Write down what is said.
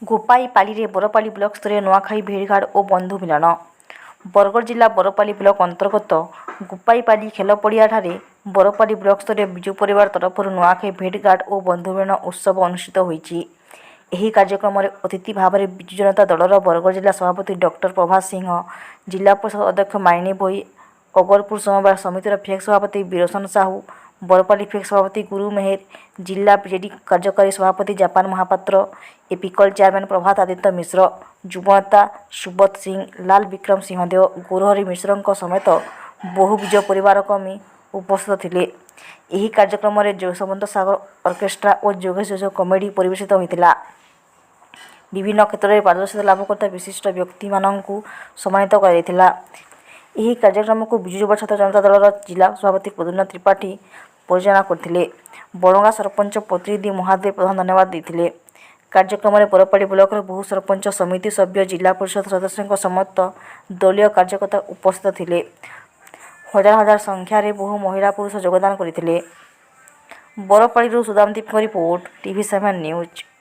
ଗୋପାଇପାଲିରେ Barpali block ସ୍ତରୀୟ ନୂଆଖାଇ ଭେଟଘାଟ ଓ ବନ୍ଧୁ ମିଳନ। ବରଗଡ଼ ଜିଲ୍ଲା ବରପାଲି ବ୍ଲକ ଅନ୍ତର୍ଗତ ଗୋପାଇପାଲି ଖେଳ ପଡ଼ିଆଠାରେ ବରପାଲି ବ୍ଲକ ସ୍ତରୀୟ ବିଜୁ ପରିବାର ତରଫରୁ ନୂଆଖାଇ ଭେଟଘାଟ ଓ ବନ୍ଧୁ ମିଳନ ଉତ୍ସବ ଅନୁଷ୍ଠିତ ହୋଇଛି। ଏହି କାର୍ଯ୍ୟକ୍ରମରେ ଅତିଥି ଭାବରେ ବିଜୁ ଜନତା ଦଳର ବରଗଡ଼ ଜିଲ୍ଲା ସଭାପତି ଡକ୍ଟର ପ୍ରଭାସ ସିଂହ, ଜିଲ୍ଲା ପରିଷଦ ଅଧ୍ୟକ୍ଷ ମାଳିନୀ ଭୋଇ, ଅଗରପୁର ସମବାୟ ସମିତିର ପ୍ୟାକ୍ସ ସଭାପତି ବୀରସନ ସାହୁ, ବରପାଲି ପ୍ୟାକ୍ସ ସଭାପତି ଗୁରୁ ମେହେର, ଜିଲ୍ଲା ବିଜେଡି କାର୍ଯ୍ୟକାରୀ ସଭାପତି ଜାପାନ ମହାପାତ୍ର, ଏପିକଲ ଚେୟାରମ୍ୟାନ୍ ପ୍ରଭାତ ଆଦିତ୍ୟ ମିଶ୍ର, ଯୁବନେତା ସୁବତ ସିଂ, ଲାଲ ବିକ୍ରମ ସିଂହଦେଓ, ଗୌରହରି ମିଶ୍ରଙ୍କ ସମେତ ବହୁ ବିଜୁ ପରିବାର କର୍ମୀ ଉପସ୍ଥିତ ଥିଲେ। ଏହି କାର୍ଯ୍ୟକ୍ରମରେ ଯଶୋବନ୍ତ ସାଗର ଅର୍କେଷ୍ଟ୍ରା ଓ ଯୋଗେଶ ଯୋଜ କମେଡି ପରିବେଷିତ ହୋଇଥିଲା। ବିଭିନ୍ନ କ୍ଷେତ୍ରରେ ପାରଦର୍ଶିତା ଲାଭ କରିଥିବା ବିଶିଷ୍ଟ ବ୍ୟକ୍ତିମାନଙ୍କୁ ସମ୍ମାନିତ କରାଯାଇଥିଲା। ଏହି କାର୍ଯ୍ୟକ୍ରମକୁ ବିଜୁ ଯୁବ ଛାତ୍ର ଜନତା ଦଳର ଜିଲ୍ଲା ସଭାପତି ପ୍ରଦ୍ୟୁମ୍ନ ତ୍ରିପାଠୀ ପରିଚାଳନା କରିଥିଲେ। ବଡ଼ଙ୍ଗା ସରପଞ୍ଚ ପ୍ରତିନିଧି ମହାଦେବ ପ୍ରଧାନ ଧନ୍ୟବାଦ ଦେଇଥିଲେ। କାର୍ଯ୍ୟକ୍ରମରେ ବରପାଲି ବ୍ଲକର ବହୁ ସରପଞ୍ଚ, ସମିତି ସଭ୍ୟ, ଜିଲ୍ଲା ପରିଷଦ ସଦସ୍ୟଙ୍କ ସମେତ ଦଳୀୟ କାର୍ଯ୍ୟକର୍ତ୍ତା ଉପସ୍ଥିତ ଥିଲେ। ହଜାର ହଜାର ସଂଖ୍ୟାରେ ବହୁ ମହିଳା, ପୁରୁଷ ଯୋଗଦାନ କରିଥିଲେ। ବରପାଲିରୁ ସୁଦାମ ଦୀପଙ୍କ ରିପୋର୍ଟ, ଟିଭି 7 ନ୍ୟୁଜ୍।